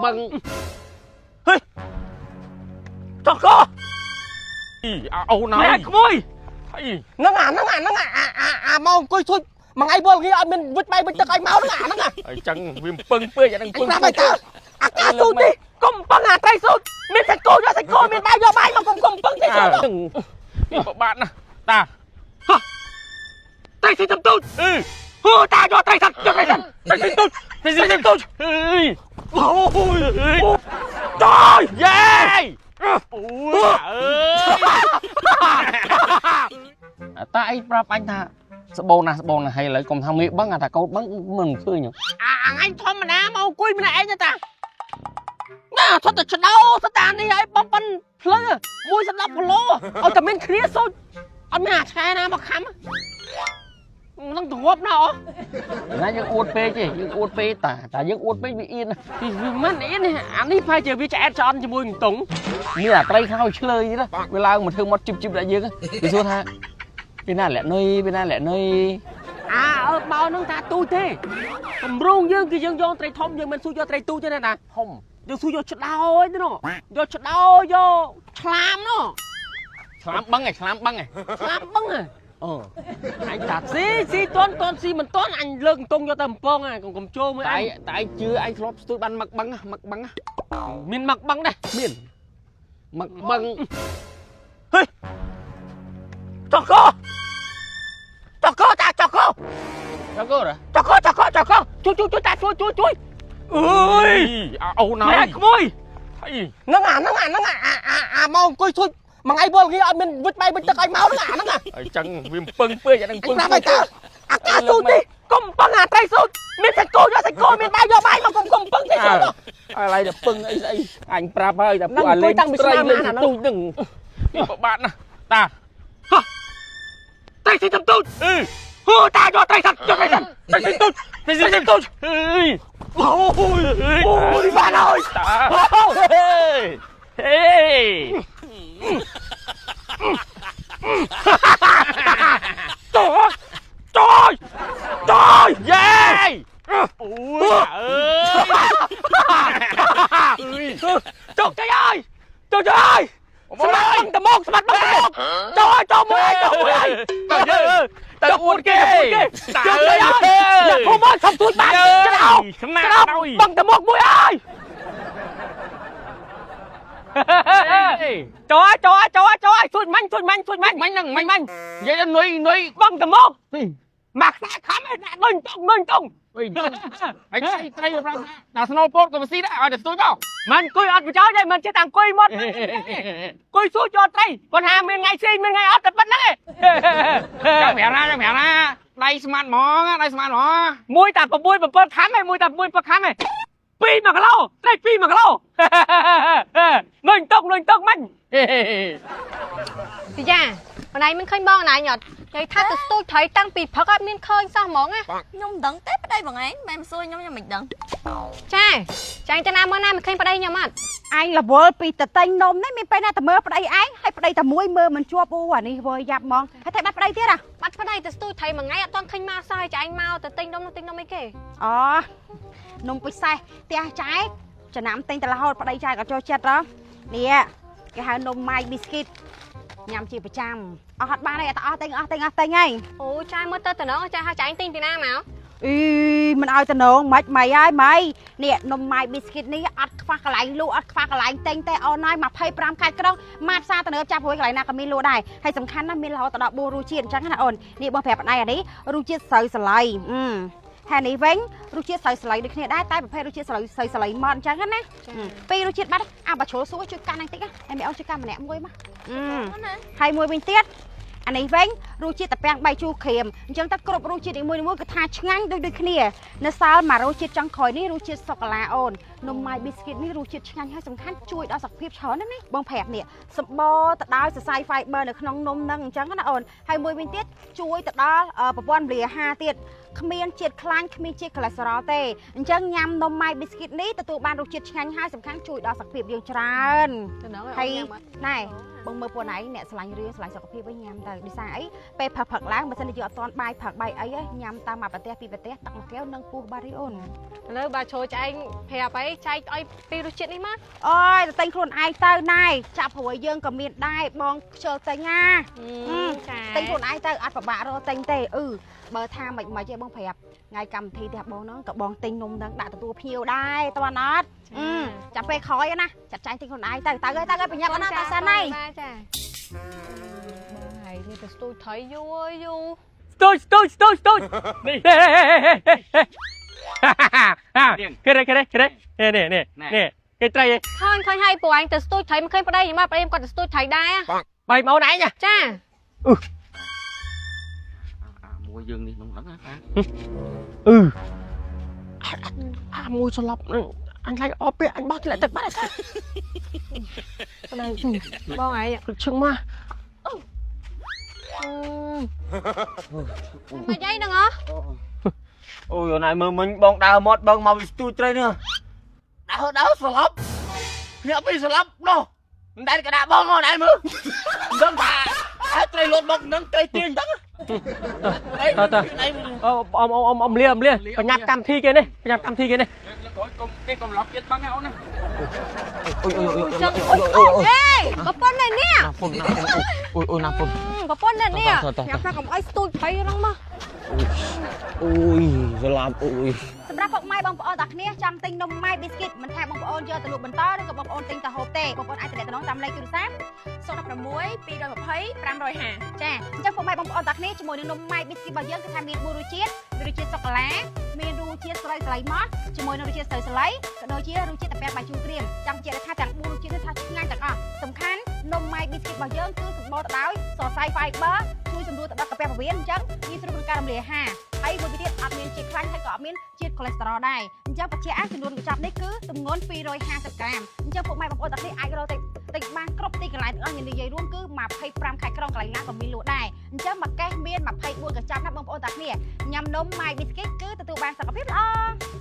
បឹង ហេចកក អូន ម៉ែ ហើយ ក្មួយ អី ហ្នឹងអាហ្នឹងអាហ្នឹងអាអាអាមកអង្គុយជួយមួយថ្ងៃវល់គ្នាអត់មានវិចបាយវិចទឹកឲ្យមកហ្នឹងអាហ្នឹង អញ្ចឹងវាពឹងពេកអាហ្នឹងពឹង ប្រាប់ឲ្យតើអាការស៊ូទេកុំពឹងអាត្រីស៊ូមានសាច់គោយកសាច់គោមានបាយយកបាយមកកុំកុំពឹងទេស៊ូ វាពិបាកណាស់តា ត្រីស៊ីទំទូច អឺ ហូតាយកត្រីសិនយកត្រីសិនត្រីស៊ីទូច ត្រីស៊ីទូចអើយ អូយតយ យេអូយអើយតាអីប្រាប់អញថាស្បូនណាស្បូនណាហើយឥឡូវកុំថាមេបឹងអាថាកូនបឹងមិនឃើញ អាអញធម្មតាមកអង្គុយម្នាក់ឯងតាណាថត់តែឆ្ដោសតានេះឲ្យបំប៉ិនផ្លូវមួយសម្រាប់គីឡូឲ្យតែមានគ្នាសូចអត់មានអាឆ្កែណាមកខំនឹងទងប់ណាអូ ណាយើងអួតពេកទេយើងអួតពេកតាតាយើងអួតពេកវាអៀន វាមិនអៀនអានេះប្រហែលជាវាឆ្អែតឆ្អន់ជាមួយនឹងតុង មានអាត្រីខោឆ្លើយណាវាឡើងមកធ្វើមាត់ជីបជីបដាក់យើងវាសួរថាពីណាលាក់នុយពីណាលាក់នុយ អាអើបោនឹងថាទូចទេកម្រងយើងគឺយើងយកត្រីធំយើងមិនស៊ូយកត្រីទូចទេណាតា ធំ យើងស៊ូយកឆ្ដោយទេនោះយកឆ្ដោយកឆ្លាមនោះ ឆ្លាមបឹងឯងឆ្លាមបឹងឯង ឆ្លាមបឹងហ៎ អូ អញតាស៊ីស៊ីតន់តន់ស៊ីមិនតន់អញលើកតុងយកទៅកំពងហើយកុំកុំចូលមើល តែ អញ តែឯងជឿឯងធ្លាប់ស្ទួយបានមឹកបឹងមឹកបឹង មានមឹកបឹងដែរ មានមឹកបឹង ហេចកកចកតាចក ចកោ ចកចកចកជួយជួយជួយតាជួយជួយជួយអើយ អូន ម៉ែ ហើយ ក្មួយ អី ហ្នឹងអាហ្នឹងអាហ្នឹងអាអាអាមកអង្គុយជួយមួយថ្ងៃវល់គ្នាអត់មានវិចបាយវិចទឹកឲ្យមកហ្នឹងអាហ្នឹង អញ្ចឹងវាពឹងពេកអាហ្នឹងពឹង ប្រាប់ឲ្យតើអាការស៊ូទេកុំពឹងអាត្រីស៊ូមានសាច់គោយកសាច់គោមានបាយយកបាយមកកុំកុំពឹងទេស៊ូ ឥឡូវតែពឹងអីស្អីអញប្រាប់ហើយតែពួកអាលេងត្រីលេងទូចហ្នឹងវាពិបាកណាស់តា ត្រីស៊ីទំទូច អឺ ហូតាយកត្រីសិនយកត្រីសិនត្រីស៊ីទូច ត្រីស៊ីទូចអើយ អូយអូយបានហើយ តាហេហេ តោតោតោ យេអូយអើយ ជោគជ័យហើយជោគជ័យហើយស្មាត់បឹងតមកស្មាត់បឹងតមកចូលចូលមួយចូលមួយ តើយើងតើអួតគេ ជោគជ័យហើយអ្នកភូមិមកសុំទួចបានច្រោក ខ្នាតដោយ បឹងតមកមួយហើយចូលចូលចូលចូលឲ្យជួយមាញ់ជួយមាញ់ជួយមាញ់ មាញ់ហ្នឹងមាញ់ មាញ់ និយាយដល់នុយនុយ បឹងតមកមកខ្សែខំឲ្យដាក់នុញតុងនុញតុង អីអីត្រីប្រាប់ថាស្នូពោតក៏មិនស៊ីដែរឲ្យតែស្ទួយមក មិនអង្គុយអត់ប្រយោជន៍ទេមិនចេះតែអង្គុយមកអង្គុយសួរយកត្រីគាត់ថាមានថ្ងៃស៊ីមានថ្ងៃអត់តែប៉ុណ្្នឹងឯង ចាំប្រាប់ណាចាំប្រាប់ណាដៃស្មាត់ហ្មងដៃស្មាត់ហ្មង មួយតែ6 7ខាំឯងមួយតែ6 7ខាំឯង2 1គីឡូត្រី2 1គីឡូនុញតុងនុញតុងមាញ់ ពីយ៉ាម្ដាយមិនឃើញបងណាញអត់និយាយថាទៅស្ទូចត្រីតាំងពីព្រឹកអត់មានឃើញសោះហ្មងណា ខ្ញុំមិនដឹងទេប្តីបងឯងមិនសួរខ្ញុំខ្ញុំមិនដឹង ចាចាញ់ទៅណាមើលណាមិនឃើញប្តីខ្ញុំអត់ ឯងរវល់ពីតតែងនំនេះមានពេលណាតែមើលប្តីឯងហើយប្តីតែមួយមើលមិនជាប់អូអានេះវើយ៉ាប់ហ្មងហើយតែបាត់ប្តីទៀតអា បាត់ប្តីទៅស្ទូចត្រីមួយថ្ងៃអត់ទាន់ឃើញមកសោះចាញ់មកទៅទិញនំទិញនំអីគេ អូនំពិសេសផ្ទះចែកចំណាំទិញតែរហូតប្តីចែកក៏ចូលចិត្តហ៎នេះគេហៅនំម៉ាយប៊ីស្គីតញ៉ាំជាប្រចាំអស់អត់បានទេអត់អស់ទិញអស់ទិញអស់ទិញហើយ អូចាមើលទៅតំណងចាហើយចាញ់ទិញពីណាមក អីមិនឲ្យតំណងមិនម៉ីហើយម៉ីនេះនំម៉ាយប៊ីស្គីតនេះអត់ខ្វះកន្លែងលក់អត់ខ្វះកន្លែងទិញទេអូនហើយ25ខេត្តក្រុងម៉ាតផ្សារទំនើបចាប់រួយកន្លែងណាក៏មានលក់ដែរហើយសំខាន់ណាស់មានរហូតដល់4រសជាតិអញ្ចឹងណាអូននេះបងប្រាប់ប្តីអានេះរសជាតិស្រូវសលៃហើយនេះវិញរសជាតិស្រូវសលៃដូចគ្នាដែរតែប្រភេទរសជាតិស្រូវសលៃម៉ត់អញ្ចឹងណាពីររសជាតិបាត់អាបើជ្រុលសួរជួយកាន់បន្តិចណាហើយមីអូនជួយកាន់ម្នាក់មួយមកហើយមួយវិញទៀតអានេះវិញរសជាតិតាពាំងបាយជូរក្រៀមអញ្ចឹងតែគ្រប់រសជាតិនីមួយៗគឺថាឆ្ងាញ់ដូចដូចគ្នានៅសល់មករសជាតិចុងក្រោយនេះរសជាតិសូកូឡាអូននំម៉ាយប៊ីស្គីតនេះរសជាតិឆ្ងាញ់ហើយសំខាន់ជួយដល់សុខភាពច្រើនណាស់ណាបងប្រាប់នេះសម្បូរទៅដោយសរសៃ fiber នៅក្នុងនំហ្នឹងអញ្ចឹងណាអូនហើយមួយវិញទៀតជួយទៅដល់ប្រព័ន្ធរំលាយអាហារទៀតគ្មានជាតិខ្លាញ់គ្មានជាតិកូលេស្តេរ៉ុលទេអញ្ចឹងញ៉ាំនំម៉ាយប៊ីស្គីតនេះទទួលបានរសជាតិឆ្ងាញ់ហើយសំខាន់ជួយដល់សុខភាពយើងច្រើន តំណង ហើយណែបងមើលពួកណៃអ្នកឆ្លាញ់រឿងឆ្លាញ់សុខភាពវិញញ៉ាំទៅដោយសារអីពេលផឹកផឹកឡើងបើសិនជាយើងអត់ទាន់បាយផឹកបាយអីញ៉ាំតាមមួយប្រទេសពីរប្រទេសទឹកមួយកែវនឹងពោះបារីអូន ឥឡូវបើចូលឆ្អែងប្រាប់អី អីចែកឲ្យពីរសជាតិនេះមក អូយទៅទិញខ្លួនឯងទៅណែចាប់ព្រួយយើងក៏មានដែរបងខ្ជិលទិញណា ចា ទិញខ្លួនឯងទៅអត់ពិបាករកទិញទេអឺបើថាមិនមិនទេបងប្រាប់ថ្ងៃកម្មវិធីផ្ទះបងហ្នឹងក៏បងទិញនំហ្នឹងដាក់ទទួលភ្ញៀវដែរតើអត់ចាំពេលក្រោយណាចាត់ចែងទិញខ្លួនឯងទៅទៅទៅទៅប្រញាប់ណាតាសិនហើយ បាទចាបងហើយនេះទៅស្ទូចត្រីយូរអើយយូរ ស្ទូចស្ទូចស្ទូចស្ទូចនេះគេរគេរគេនេះនេះនេះនេះគេត្រី ឃើញឃើញហើយពួកឯងទៅស្ទូចត្រីមិនឃើញប្តីខ្ញុំមកប្តីខ្ញុំគាត់ទៅស្ទូចត្រីដែរ បាយមកណៃញ៉ា ចា មួយយើងនេះក្នុងហ្នឹងណាប៉ា អឺអាមួយស្លាប់នឹងអញខ្លាចអស់ពេកអញបោះធ្លាក់ទឹកបាត់ហើយ ប្តីបងឯង ព្រឹកឈឹងមក មិនអីហ្នឹងហ៎ អូយណៃមើលមិញបងដើរមាត់បងមកពីស្ទូចត្រីនេះដើរដើរស្លាប់ញាក់ពីស្លាប់នោះមិនដែលកដាក់បងហ៎ណៃមើលមិនដឹងថាហើយត្រីលូតមកនឹងត្រីទាញហ្នឹង តើតើអូអមអមអមលាអមលាបញ្ញាប់កម្មវិធីគេនេះបញ្ញាប់កម្មវិធីគេនេះ លើក្រោយកុំគេកុំឡប់ទៀតបងណាអូនណាអូយអូយអូយ ចឹង អូយអូយអូយ អេប្រពន្ធនៅនេះ ណាពុំណាពុំអូយអូយណាពុំ ប្រពន្ធនៅនេះ តោះតោះ ញ៉ាំថាកុំអីស្ទូចត្រីហ្នឹងមក អូយស្លាប់អូយ សម្រាប់ពុកម៉ែបងប្អូនទាំងគ្នាចង់ទិញនំម៉ែប៊ីស្គីតមិនថាបងប្អូនយកទៅលក់បន្តឬក៏បងប្អូនទិញទៅហូបទេបងប្អូនអាចទំនាក់ទំនងតាមលេខទូរស័ព្ទ 016 220 550 ចាអញ្ចឹងពុកម៉ែបងប្អូនទាំងគ្នាជាមួយនឹងនំម៉ែប៊ីស្គីតរបស់យើងគឺថាមាន4រសជាតិមានរសជាតិសូកូឡាមានរសជាតិស្រូវសលៃម៉ោះជាមួយនឹងរសជាតិស្រូវសលៃក៏ដូចជារសជាតិតាពាំងបាយជូរក្រៀមចង់បញ្ជាក់ថាទាំង4រសជាតិនេះថាឆ្ងាញ់ទាំងអស់សំខាន់នំម៉ែប៊ីស្គីតរបស់យើងគឺសម្បូរទៅដោយសរសៃ fiber ជួយសម្រួលទៅដល់កាពះពោះវៀនអញ្ចឹងងាយស្រួលក្នុងការរំលាយអាហារហើយមួយទៀតអត់មានជាតិខ្លាញ់ហើយក៏អត់មានជាតិកូលេស្តេរ៉ុលដែរអញ្ចឹងបច្ចេកទេសចំនួនកញ្ចប់នេះគឺទម្ងន់250ក្រាមអញ្ចឹងពុកម៉ែបងប្អូនទាំងនេះអាចរកទិញទិញបានគ្រប់ទីកន្លែងទាំងអស់និយាយរួមគឺ25ខេត្តក្រុងកន្លែងណាក៏មានលក់ដែរអញ្ចឹងមួយកេសមាន24កញ្ចប់ណាបងប្អូនទាំងគ្នាញ៉ាំនំម៉ាយប៊ីស្គីតគឺទទួលបានសុខភាពល្អ។